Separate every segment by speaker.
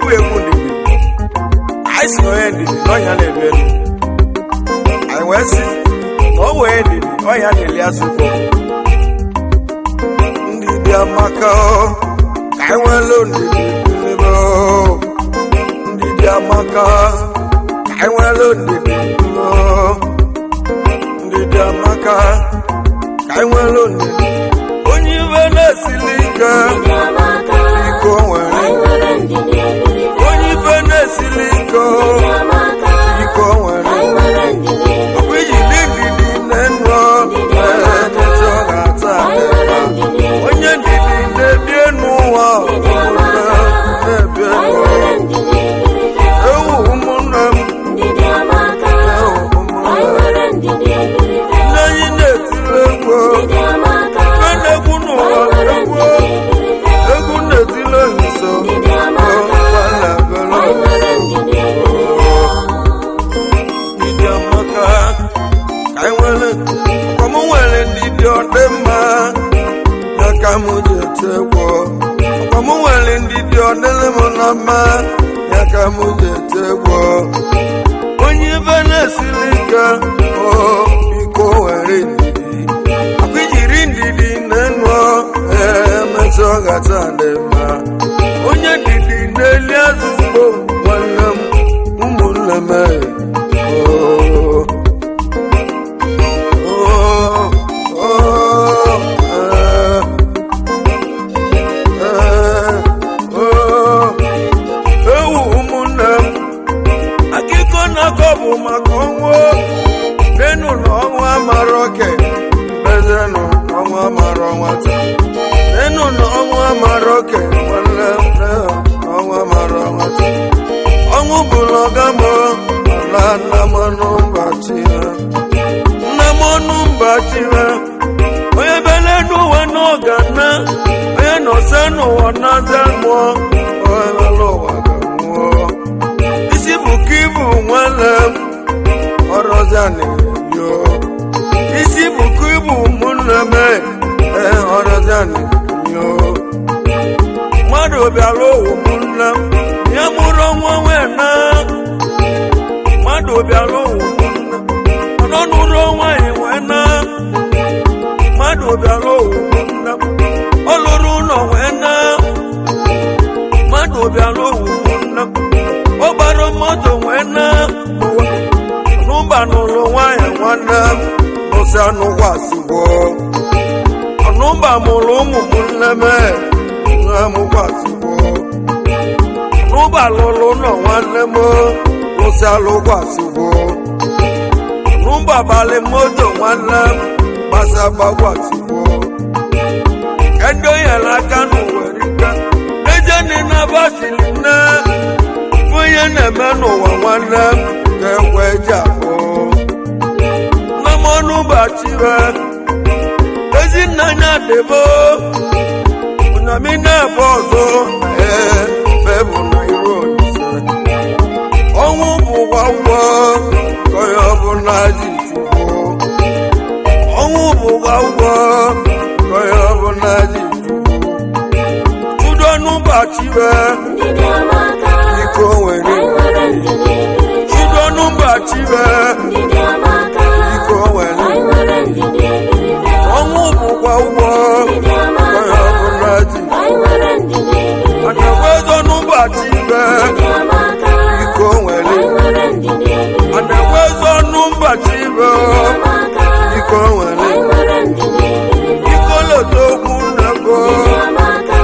Speaker 1: bụ egwu ndidi. Anyị si na onye ndidi na ọnya na-ebi elu. Anyị wee sị na ọ wee ndidi ọnya na-eli azụ ugbo. Ndidi amaka o, ka anyị nwelu ndidi bilibe o. Ndidi amaka, ka anyị nwelu ndidi bilibe o. Ndidi amaka, ka anyị nwelu ndidi. Onye ibe na-esili ike,
Speaker 2: Ndidi amaka,
Speaker 1: iko nwere.
Speaker 2: Anyị nwere ndidi ebiribe.
Speaker 1: Onye ibe na-esili ike,
Speaker 2: Ndidi amaka,
Speaker 1: iko nwere.
Speaker 2: Anyị nwere ndidi ebiribe.
Speaker 1: Ọkwa iji dị ndidi na-enu
Speaker 2: Ndidi amaka,
Speaker 1: emechi ọ ga-ata
Speaker 2: anyị nwere ndidi ebiribe.
Speaker 1: Onye ndidi na-ebi enu ụwa,
Speaker 2: Ndidi amaka,
Speaker 1: na-ebi
Speaker 2: anyị
Speaker 1: enu.
Speaker 2: nwere ndidi ebiribe.
Speaker 1: Ewu ụmụnne m,
Speaker 2: Ndidi amaka,
Speaker 1: ewu ụmụnne
Speaker 2: anyị
Speaker 1: m.
Speaker 2: nwere ndidi ebiribe.
Speaker 1: Nne anyị na-etiri egwu,
Speaker 2: Ndidi amaka,
Speaker 1: nne na-egwu n'ụwa
Speaker 2: anyị nwere
Speaker 1: egwu,
Speaker 2: ndidi ebiribe.
Speaker 1: Egwu na-etiri nso.
Speaker 2: Ndidi amaka, anyị nwere ndidi ebiribe.
Speaker 1: Ndidi amaka, ka anyị nwere. Ọkwa m nwere ndidi, ọ dị mma, ya ka m ji ete egwu. Ọkwa m nwere ndidi, ọ dịrị m na mma, ya ka m ji ete egwu. Onye ibe na-esiri ike o, biko were ndidi. Akwa ijiri ndidi na-enu ee mechaa ọ gacha dị mma. Onye ndidi na-eli azụ ugbo, nwanne m, ụmụnne m ee. Oh, oh, oh, eh, eh, oh. Ewu ụmụnne m, akụkọ na-akọ bụ maka ọnwụ n'enu na ọnwụ amara oke mezenụ na ọnwụ amara nwata n'enu na ọnwụ amara oke, nwanne m, na ọnwụ amara nwata. Ọnwụ bụrụ ọga m ala nna m nụ mba chi ha, nna m ọnụ mba chi ha. Onye bele n'ụwa n'ọga na onye nọse n'ụwa na-aza mmụọ, onye bele ụwa ga-nwụọ. Isi bụ ka ibu, nwanne m, ọrọza na-eyo. Isi bụ ka ibu, ụmụnne m, ee, ọrọza na-eyo. Mmadụ bịara ụwa, ụmụnne m, ya mụrụ nwa nwee na mmadụ bịara ụwa, ụmụnne m, ọ nụrụ nwaanyị nwee na mmadụ bịara ụwa, ụmụnne m, ọ lụrụ ụlọ nwee na mmadụ bịara ụwa, ụmụnne m, ọ gbara moto nwee na ụwa n'ụba nụrụ nwaanyị, nwanne m, nụsị anụkwasịgbo ọnụmba mụrụ ụmụ m, nne m nwa mụkwasịgbo n'ụba lụrụ ụlọ, nwanne m, lụsị alụkwasịgbo n'ụba balị moto, nwanne m, gbasa gbakwasịgbo kedu nyere aka n'ụwa rika ejeni na basili nne onye na-eme n'ụwa, nwanne m, ka ekwe ji abụ nne m ọnụ bachibe ezinna anya debo onyami na-ebe ọzọ ee bebụ na iru olise. Ọnwụ bụkwa ụgwọ ka onye ọbụla ji chukwu. Ọnwụ bụkwa ụgwọ ka onye ọbụla ji chukwu. Chudonu bachibe.
Speaker 2: Ndidi amaka,
Speaker 1: Iko nwere.
Speaker 2: Anyị nwere ndidi ebiribe.
Speaker 1: Chudonu bachibe.
Speaker 2: Ndidi amaka,
Speaker 1: Iko nwere.
Speaker 2: Anyị nwere ndidi ebiribe.
Speaker 1: Ọnwụ bụkwa ụgwọ
Speaker 2: Ndidi
Speaker 1: ka
Speaker 2: amaka,
Speaker 1: onye ọbụla ji.
Speaker 2: Anyị nwere ndidi ebiribe.
Speaker 1: Anagwezonu bachibe.
Speaker 2: Ndidi amaka,
Speaker 1: Iko nwere.
Speaker 2: Anyị nwere ndidi ebiribe.
Speaker 1: Anagwezonu bachibe.
Speaker 2: Ndidi amaka,
Speaker 1: Iko nwere.
Speaker 2: Anyị nwere ndidi ebiribe.
Speaker 1: Ikolotokwu nneko.
Speaker 2: Ndidi amaka,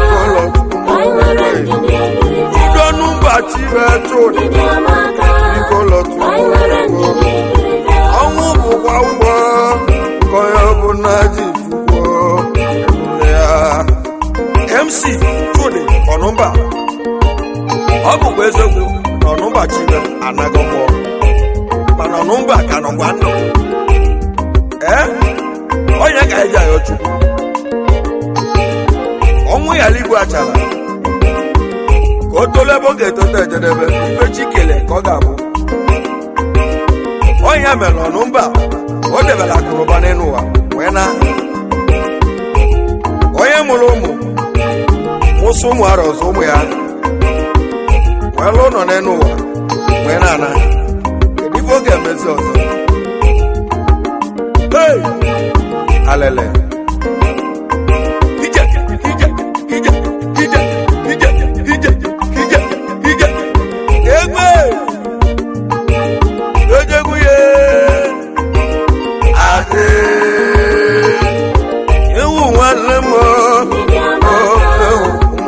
Speaker 2: anyị nwere ndidi ebiribe.
Speaker 1: Chudonu bachibe chudi.
Speaker 2: Ndidi amaka,
Speaker 1: Ikolotokwu
Speaker 2: anyị nwere
Speaker 1: nneko.
Speaker 2: ndidi ebiribe.
Speaker 1: Ọnwụ bụkwa ụgwọ ka onye ọbụla ji chukwu ebule ya. MC Chudi Ọnụmba, ọ bụkwa eziokwu na Ọnụmba chibe anago mmụọ, mana Ọnụmba ka nọkwa ndụ. Ee, onye ka eji ayọ Chukwu ọnwụ yara igbu achara ka o tolu ebe ọ ga-etote ejedebe ife chi kele ka ọ ga-abụ. Onye mere Ọnụmba o debere akụnụba n'elu ụwa wee na onye mụrụ ụmụ nwụsị ụmụ arọ ọzọ ụmụ ya. Wee lụọ ụlọ n'elu ụwa wee na-ana. Kedu ife ọ ga-emezi ọzọ? Hey! Alele. Ije, ije, ije, ije, ije, ije, ije, ije. Egbe! Ejegwu ye! Adị! Ewu nwanne m o!
Speaker 2: Ndidi amaka,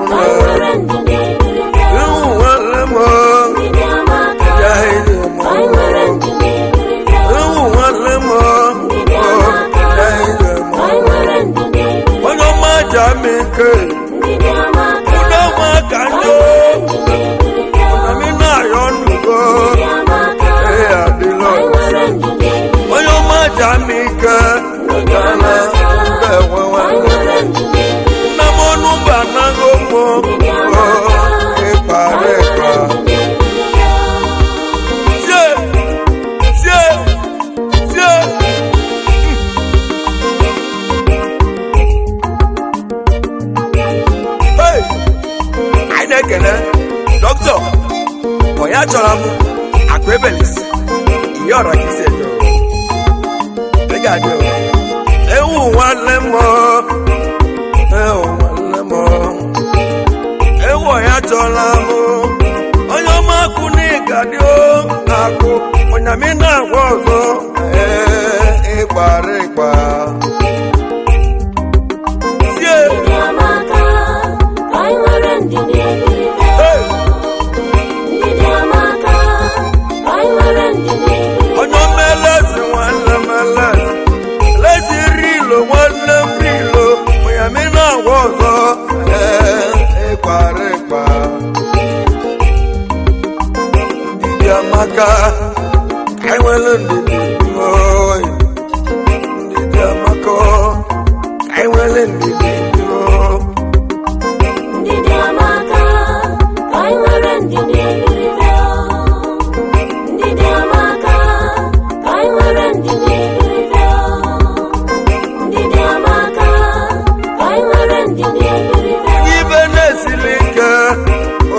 Speaker 2: ka anyị nwere ndidi ebirite.
Speaker 1: Ewu nwanne m o!
Speaker 2: Ndidi amaka,
Speaker 1: Ya ije m
Speaker 2: ka anyị nwere ndidi ebirite.
Speaker 1: Ewu nwanne m o!
Speaker 2: Ndidi amaka,
Speaker 1: Ya ije m
Speaker 2: ka anyị nwere ndidi ebirite.
Speaker 1: Onye ọma Jamike!
Speaker 2: Ndidi amaka,
Speaker 1: Udo nwa ka
Speaker 2: ka anyị
Speaker 1: njọ!
Speaker 2: nwere ndidi ebirite.
Speaker 1: Na mi na-ayọ nnugo!
Speaker 2: Ndidi amaka,
Speaker 1: Ee, adịla
Speaker 2: ka anyị nwere ndidi ebirite.
Speaker 1: Onye ọma Jamike!
Speaker 2: Ndidi amaka,
Speaker 1: Mba enwe
Speaker 2: ka anyị
Speaker 1: nwanne.
Speaker 2: nwere ndidi ebirite.
Speaker 1: Nna m ọnụ mba anaghị ụmụ
Speaker 2: Ndidi amaka,
Speaker 1: ịkpa
Speaker 2: ka anyị
Speaker 1: ịkpa.
Speaker 2: nwere ndidi ebirite.
Speaker 1: Tie! Tie! Tie! Hey! Anyị na-ekele dọkịta onye achọrọ m akụ ebelis ihe ọra ka isi eje ị ga-adị o. Ewu nwanne m o, ewu nwanne m o. Ewu ya chọla m onye ọma akụ n'ịga dị o akụ onyami na-agwa ọzọ ee ịkpara ịkpa tie.
Speaker 2: Ndidi amaka, ka anyị nwere ndidi ebirite.
Speaker 1: Hey!
Speaker 2: Ndidi amaka, ka anyị nwere ndidi ebirite.
Speaker 1: Onye ọma elezi nwanne m elezi elezi rilo nwanne m rilo onyami na-agwa ọzọ ee ịkpara ịkpa. Ndidi amaka, ka anyị nwere ndidi oyi. Ndidi amaka, ka anyị nwere ndidi oyi.
Speaker 2: Ndidi amaka, ka anyị nwere ndidi ebirite. Ndidi amaka, ka anyị nwere ndidi ebirite. Ndidi amaka, ka anyị nwere ndidi ebirite.
Speaker 1: Ibe na-esili ike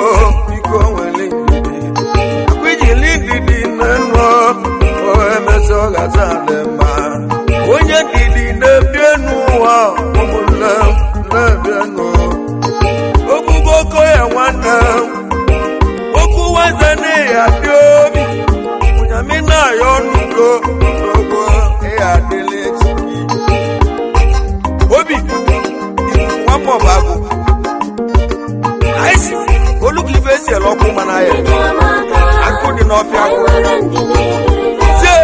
Speaker 1: o biko nwere ndidi akwa ijili ndidi na-enụ o emesịa ọ ga-aza dị mma. Onye ndidi na-ebi n'ụwa ụmụnne m na-ebi enu ogbugbo oko ya nwanne m okwu weze n'ihi dị obi ụnyamị na-ayọ ọnụgo n'ogo ịya adịla echi obi nwa mmọbụ agụ anyị si olukilife esi ele ọkụ mana ya
Speaker 2: Ndidi amaka,
Speaker 1: akụ dị n'ọfịa
Speaker 2: ka anyị nwere ndidi ebirite.
Speaker 1: tie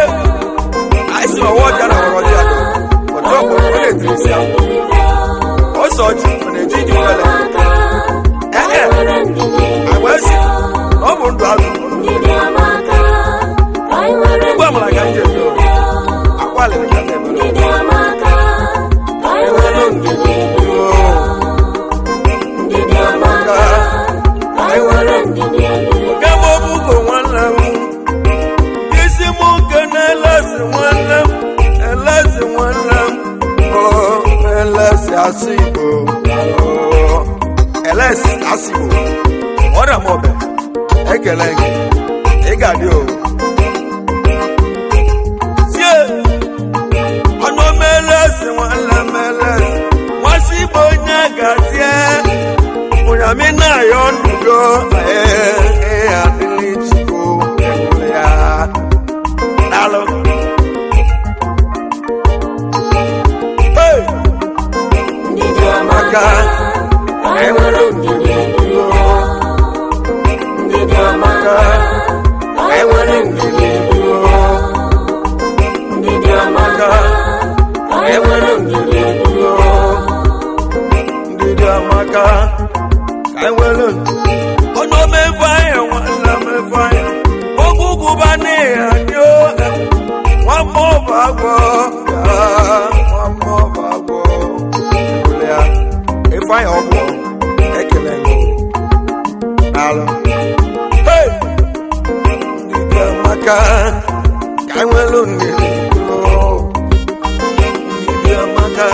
Speaker 1: anyị si ọwa ọja na ọrọ ọjị adọ ọjọ ọkpọ ọ na-etiri isi ahụ ọsọ ọjị ọ na-eji iji nwere
Speaker 2: Ee,
Speaker 1: agwa esi na ọ bụ ndụ azụ
Speaker 2: Ugbu amara ka njem dị.
Speaker 1: Akwa alịrị ka na-ebere.
Speaker 2: Ndidi amaka, ka anyị nwere ndidi ebirite. Ndidi amaka, ka anyị nwere ndidi ebirite.
Speaker 1: Gaba obugo nwanne m isi m nke na-elezi nwanne m elezi nwanne m o elezi asị Igbo o elezi asị Igbo ọrịa m ọbịa ekele gị ị ga-adị o tie ọnụ m elezi nwanne m elezi nwasị Igbo onye gazie ụnyamị na-ayọ ndugo ee ee adịla ichiko ya daalụ. Hey!
Speaker 2: Ndidi amaka, ka anyị nwere ndidi ebirite. Ndidi amaka, ka anyị nwere ndidi ebirite. Ndidi amaka, ka anyị nwere ndidi ebirite.
Speaker 1: Ndidi amaka, ka anyị nwere ọnụ omefu anyị nwanne mefu anyị ogwugwuba n'ihi dị oge nwa mmụọ bụ agwọ ya nwa mmụọ bụ agwọ ya ifeanyị ọgwụ ekele gị alụ. Hey! Ndidi amaka, ka anyị nwere ndidi o. Ndidi amaka,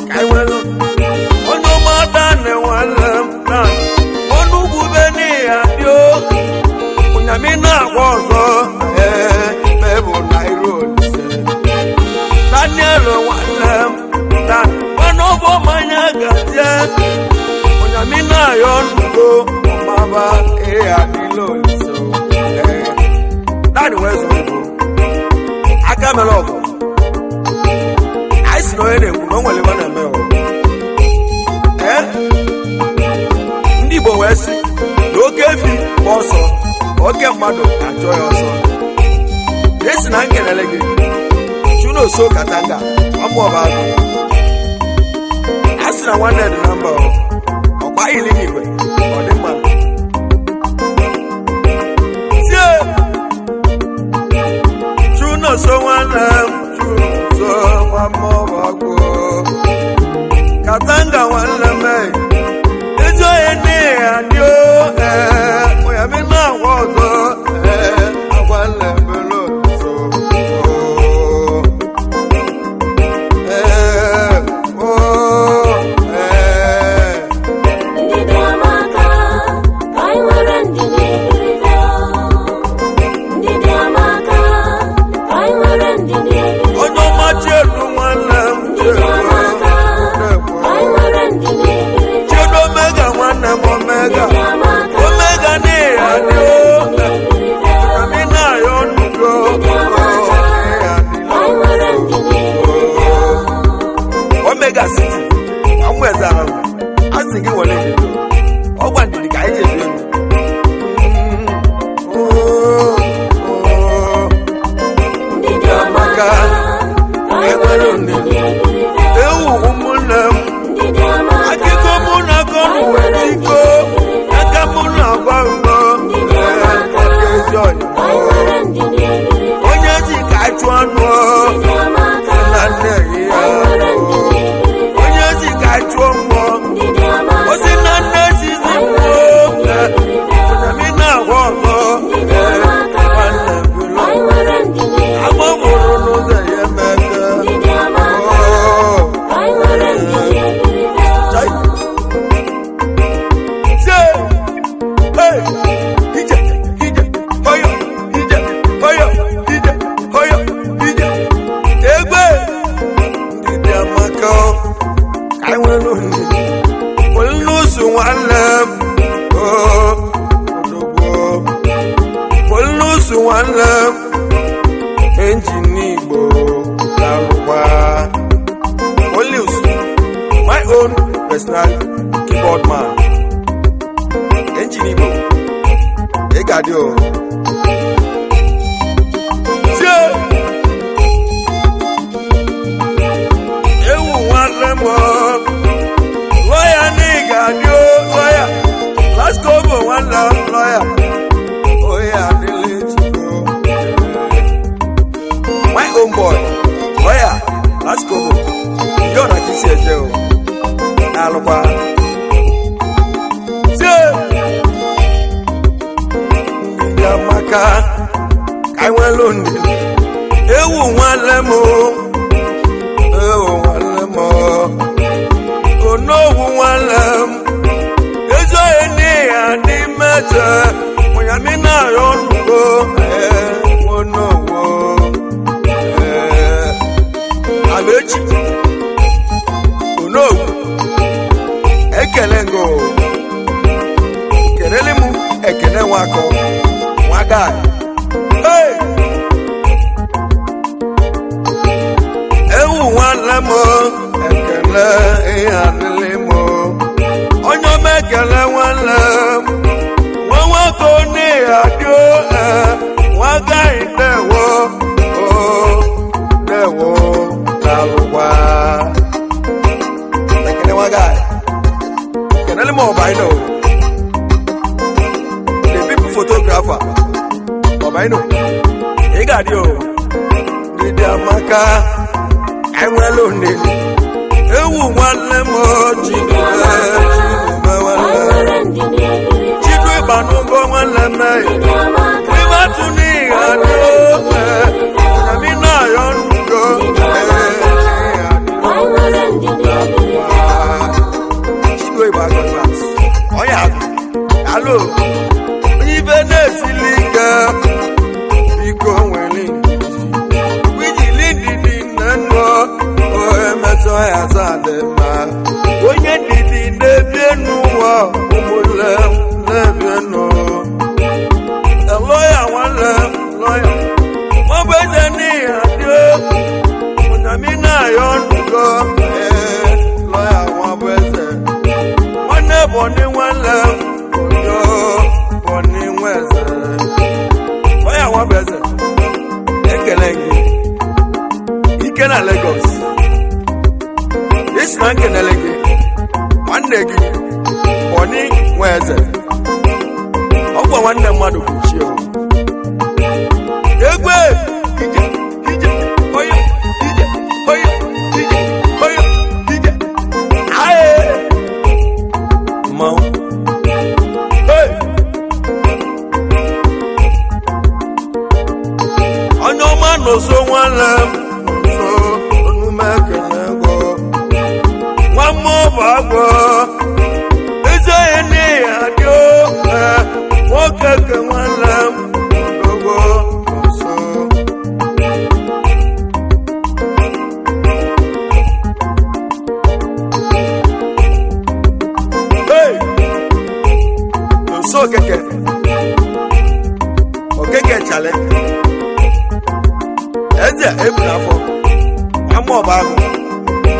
Speaker 1: ka anyị nwere ọnụ mata na nwanne m na ọnụ ugwu be n'ihi adị o. N'ezie, onyami na-ayọ nnugo ọmaba ihe adịla oliso. Naanị wee zụrụ Igbo aka mere ọgụ. Anyị si na onye na-ekwu na o nwere ebe ọ na-eme o. Ee, ndị Igbo wee sị na oke efi gba ọsọ, oke mmadụ achọ ya ọsọ. Esi na nkelele gị Chunoso Katanga ọmụọba agụ. A sị na nwanne dị na mba, ọkwa ili n'igwe ọ dị mma. Tie Chunoso nwanne m, Chunoso nwa mmụọ agụ Katanga nwanne m, ezi onye n'ihi adị o. Ee, onye na-agwa ọzọ, ee, agwa nlebele so. Ee, o, ee.
Speaker 2: Ndidi amaka, ka anyị nwere ndidi ebirite. Ndidi amaka, ka anyị nwere ndidi ebirite.
Speaker 1: Onye ọma, Chiedu nwanne m.
Speaker 2: Ndidi amaka, ka anyị nwere ndidi ebirite.
Speaker 1: Chiedu Omega nwanne m, Omega.
Speaker 2: Ndidi amaka,
Speaker 1: Omega n'ihi
Speaker 2: ka anyị
Speaker 1: adị
Speaker 2: nwere
Speaker 1: o
Speaker 2: ndidi ebirite.
Speaker 1: Anyị na-ayọ nnugo.
Speaker 2: Ndidi amaka, ka anyị nwere ndidi ebirite.
Speaker 1: Omega City amụezara m, a sị gị were ndidi, ọgwa ndidi ka anyị ji ebi elu.
Speaker 2: Ndidi amaka, ka anyị nwere ndidi ebirite.
Speaker 1: Ewu ụmụnne m.
Speaker 2: Ndidi amaka,
Speaker 1: Akụkọ mụ na akọ
Speaker 2: ka anyị
Speaker 1: n'ụwa
Speaker 2: nwere
Speaker 1: tiko
Speaker 2: ndidi ebirite.
Speaker 1: aka mụ na agwa mbọ.
Speaker 2: Ndidi amaka,
Speaker 1: Ezi ọyị.
Speaker 2: ka anyị nwere ndidi ebirite.
Speaker 1: Onye ji ka achụ anụ.
Speaker 2: Ndidi amaka,
Speaker 1: Na nne ya.
Speaker 2: ka anyị nwere ndidi ebirite.
Speaker 1: Onye ji ka achụọ mmụọ.
Speaker 2: Ndidi amaka,
Speaker 1: Osi na nne sizi
Speaker 2: ka anyị
Speaker 1: mmụọ.
Speaker 2: nwere ndidi ebirite.
Speaker 1: Onyami na-agwa ọzọ.
Speaker 2: Ndidi amaka,
Speaker 1: Nwanne
Speaker 2: ka anyị
Speaker 1: bụrụ
Speaker 2: nwere ndidi
Speaker 1: agba
Speaker 2: ebirite.
Speaker 1: mụrụ n'ụzọ ya emeke.
Speaker 2: Ndidi amaka, ka anyị nwere ndidi ebirite.
Speaker 1: Chai. Say, hey, ije, ije, hoyo, ije, hoyo, ije, hoyo, ije. Egbe, ndidi amaka, ka anyị nwere ndidi. Polnusu nwanne m, oh, odogwu. Polnusu nwanne m, engine Igbo na-arụkwa. Polius, my own personal keyboard man. Engine Igbo, ị ga-adị o. Tie! Ewu nwanne m o. Lọya na ị ga-adị o, lọya. Lasko bụ nwanne m, lọya. Onye adịla echiko. My own boy, lọya, Lasko bụ. Yọ na ka isi eje o. Na-alụkwa. Tie! Ndidi amaka, ka anyị nwelu ndidi. Ewu nwanne m o. Ewu nwanne m o. Onowu nwanne m. Ezi onye n'ihi adị mmeche. Onyami na-arịọ nnugo. Ee, onowu. Ee, Amechi. Onowu. Ekele ngo. Kelele m Ekene Nwakọ. Nwa guy. Hey! Ewu nwanne m o, ekele ihe adịlị m o. Onye ọma, ekele nwanne m. Nwa nwoke n'ihi adị o, ee, nwa gaghị ndewo o, ndewo na-alụkwa. Ekele nwa guy. Kelele m Ọbaino. The people photographer. Ọbaino. Ị ga-adị o. Ndidi amaka. Anyị nwere ndidi. Ewu nwanne m o,
Speaker 2: Ndidi amaka,
Speaker 1: Chidube
Speaker 2: ka anyị
Speaker 1: nwanne m.
Speaker 2: nwere ndidi ebirite.
Speaker 1: Chidu ịgbanụgo nwanne m.
Speaker 2: Ndidi amaka,
Speaker 1: Ịbatụ n'ihi
Speaker 2: ka anyị
Speaker 1: adị
Speaker 2: nwere
Speaker 1: o.
Speaker 2: ndidi ebirite.
Speaker 1: Onyami na-ayọ nnugo.
Speaker 2: Ndidi amaka, ka anyị nwere ndidi ebirite.
Speaker 1: Chidu ịgbanụgo ọya alo. Onye ibe na-esili ike, biko nwere ndidi. Ijili ndidi nne nnụọ o, emetụ ya aza dị mma. Onye ndidi. Kene bọni nwanne onyo bọni nweze. Onye nwa bụ eze. Ekele gị. Ike na Lagos. Isi na nkenele gị. Nwanne gị bọni nweze. Ọgwa nwanne mmadụ bụ chi o. Egwe ije ije oyo ije oyo ije oyo ije. Aye. Mmanwụ. Hey! Onye ọma nọso nwanne m nso onume ekele ego. Nwa mmụọ bụ agwọ. Ezi onye n'ihi adị o. Ee, nwoke ke nwanne m odogo nso. Hey! Nso okeke. Okeke chale. Eze ebu n'afọ. Ama ọba ahụ.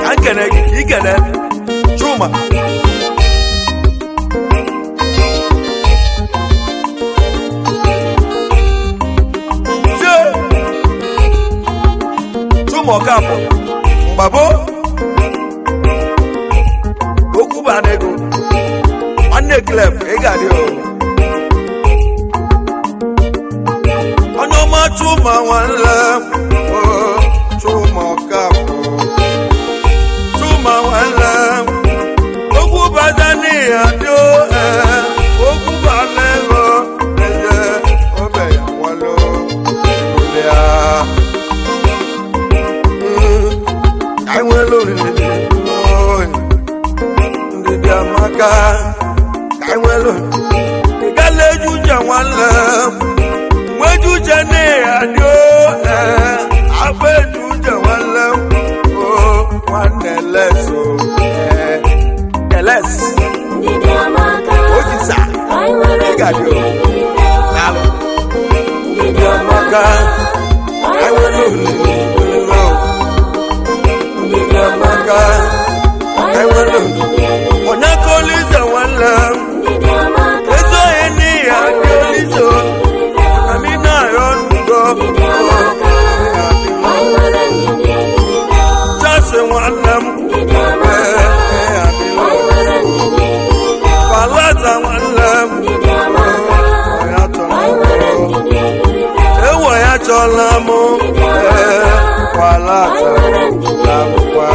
Speaker 1: Ka nkene gị ka ikene. Chuma. Tie. Chuma Ọkafọ. Mgbabo. Okwu bụ ana ego. Nwanne Clef, ị ga-adị o. Onye ọma Chuma nwanne m, o, Chuma Ọkafọ. Chuma nwanne m, okwu baza n'ihi adị o, ee, okwu bara ego, eze, obe ya nwalo, ya. Ka anyị nwere olili, ndidi amaka, ka anyị nwere ị gala eju uche nwanne m nweju uche n'ihi o ee abụ eju uche nwanne m o nwanne leso ee eles
Speaker 2: Ndidi amaka.
Speaker 1: Otisa.
Speaker 2: Ka anyị nwere
Speaker 1: Ị ga-adị o.
Speaker 2: ndidi ebiribe.
Speaker 1: Daalụ.
Speaker 2: Ndidi amaka. Ka anyị nwere ndidi ebiribe. Ndidi amaka. Ka anyị nwere ndidi ebiribe.
Speaker 1: Onye ka olize nwanne m
Speaker 2: Ndidi amaka.
Speaker 1: ezi ohi n'ihi
Speaker 2: Ka
Speaker 1: adị
Speaker 2: anyị nwere
Speaker 1: olizo
Speaker 2: ndidi ebiribe.
Speaker 1: ami na-arịọ ndụgo
Speaker 2: Ndidi amaka. Ka anyị nwere ndidi ebiribe.
Speaker 1: Chasị nwanne m
Speaker 2: Ndidi amaka.
Speaker 1: ee
Speaker 2: Ka
Speaker 1: adịlo
Speaker 2: anyị nwere ndidi ebiribe.
Speaker 1: palata nwanne m
Speaker 2: Ndidi amaka.
Speaker 1: ya
Speaker 2: Ka anyị nwere
Speaker 1: chọrọ
Speaker 2: ndidi ebiribe.
Speaker 1: ewo ya chọla m ee palata na-abụkwa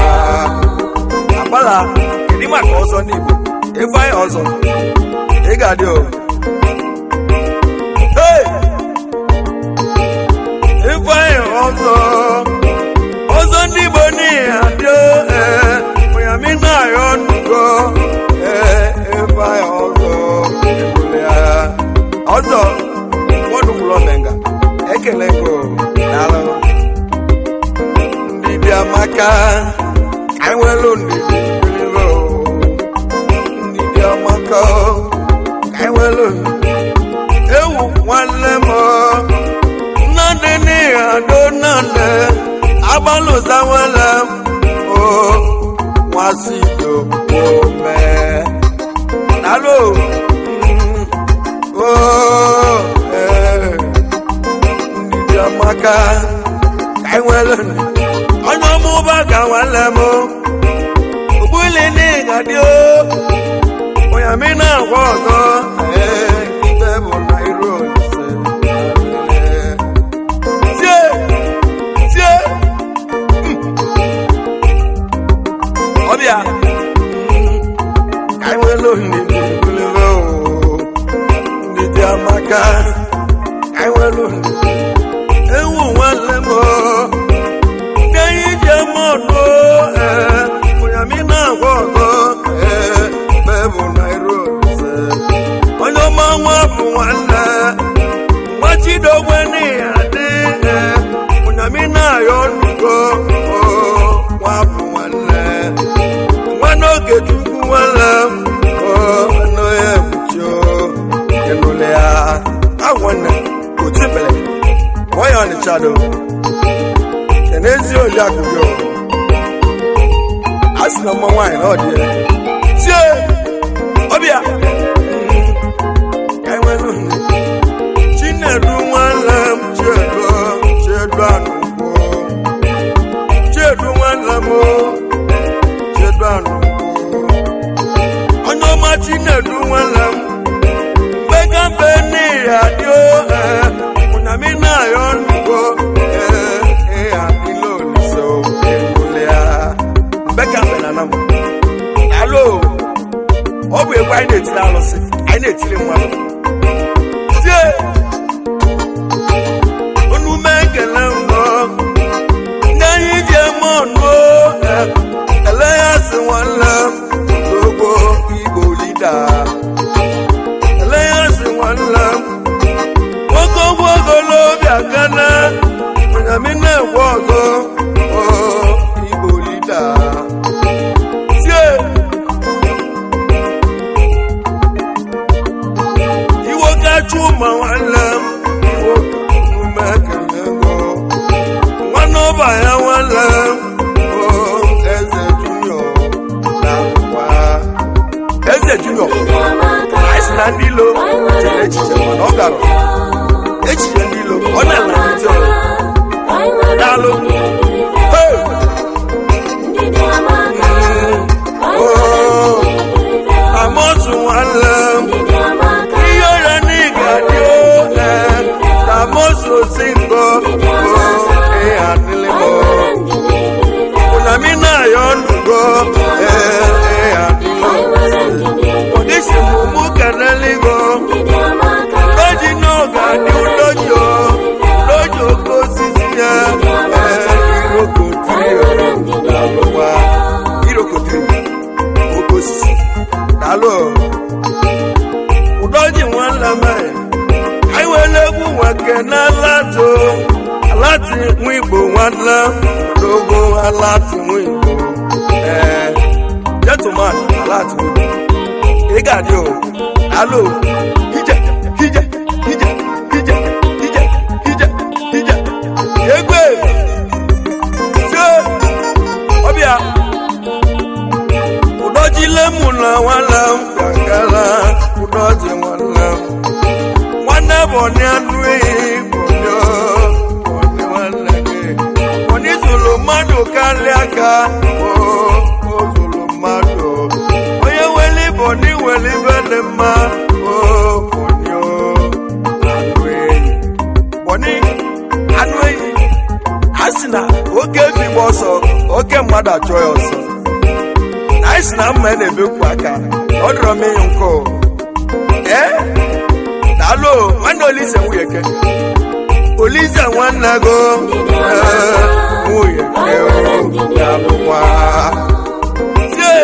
Speaker 1: agbala. Kedu maka ọzọ n'Igbo ifeanyị ọzọ ị ga-adị o. Hey! Ifeanyị ọzọ ọzọ ndị Igbo n'ihi adị o, ee onyami na-arịọ nnugo ee ifeanyị ọzọ ebule ya ọzọ ọdụkwụlọ menga ekele go. Daalụ. Ndidi amaka, ka anyị nwere ndidi bilibe o. Ndidi amaka, ka anyị nwere ewu nwanne m o. Nnadị n'ihi ado nnadị agbalụza nwanne m o nwasido ome. Daalụ o. O ee ndidi amaka, ka anyị nwere onye ọmụba ka nwanne m ogbuli n'ịga dị o onyami na-agwa ọzọ ee ikpe bụ na iru olise tie tie. Ọbịa ka anyị nwere ndidi ebulebe o. Ndidi amaka, ka anyị nwere ndidi ewu nwanne m o. Ndị anyị ji eme ọnụ ee onyami na-agwa ọzọ ee bebụ na iru olise onye ọma nwa bụ nwanne nwa chidogwe n'ihi adị ee onyami na-ayọ nnugo o nwa bụ nwanne nwa n'oge chukwu nwanne m o anụ ya ekpuchi o ịnụle ya agwanne otibele nwayọ ọnịcha do n'ezi oriakụ gị o. A sị na mma nwaanyị na ọ dị ya tie. Nwa Chinedu nwanne m, mgbekamgbe n'ihi adị o, ụnyamị na-ayọ nnugo, ee adịla olise ebulia mgbekamgbe na anam. Alo, ọ bụ egwu anyị na-etiri alụsị, anyị na-etiri mmadụ tie onume ekele mbọ ndị anyị ji eme ọnụ. Ele ya sị nwanne m n'ogbo Igbo lida, ele ya sị nwanne m nwoke ogbo ogolobi akana onyami na-egwe ọzọ o Igbo lida tie iwo kachu ma nwanne m iwo ume kelego nwanne ọba ya nwanne m o Eze Junior na-akwa Eze Junior. Anyị sị na ndị ilo chere echiche mana ọ gara echiche ndị ilo ọ na-ala ndị ọrụ. Daalụ. Hey! Oh, Amosu nwanne m, ihe ọrịa n'ịga dị o, Amosu si ngo o ihe adịlịbọ ụnami na-ayọ ndugo, ee ihe adịlọ ọdịsi mụ keneligo doji n'oge adị udojo dojo oke osisi ya, ee irokotiri daalụkwa irokotiri oke osisi daalụ ụdọji nwanne m. Anyị were egwu nweke na alatụ alati nwa Igbo nwanne dogo alati nwa Igbo, ee gentleman alati nwa Igbo ị ga-adị o. Alo, ije ije ije ije ije ije ije egwe tie ọbịa ụdọji lemu na nwanne m gagara ụdọji nwanne m nwanne bụ ọnị anụ ehi bụnị bụnị nwanne gị bụnị zụrụ mmadụ karịa ka o zụrụ mmadụ onye nwere bụnị nwere ibe dị mma o bụnị o anụ ehi bụnị anụ ehi. A sị na oke efi gba ọsọ, oke mmadụ achọ ya ọsọ. Na anyị sị na mma na-ebekwu aka na ọ dọrọ m ịnyụ nkụ. Ee, daalụ nwanne Olise nwunye ke Olise nwanne go, ee nwunye ke o daalụkwa tie.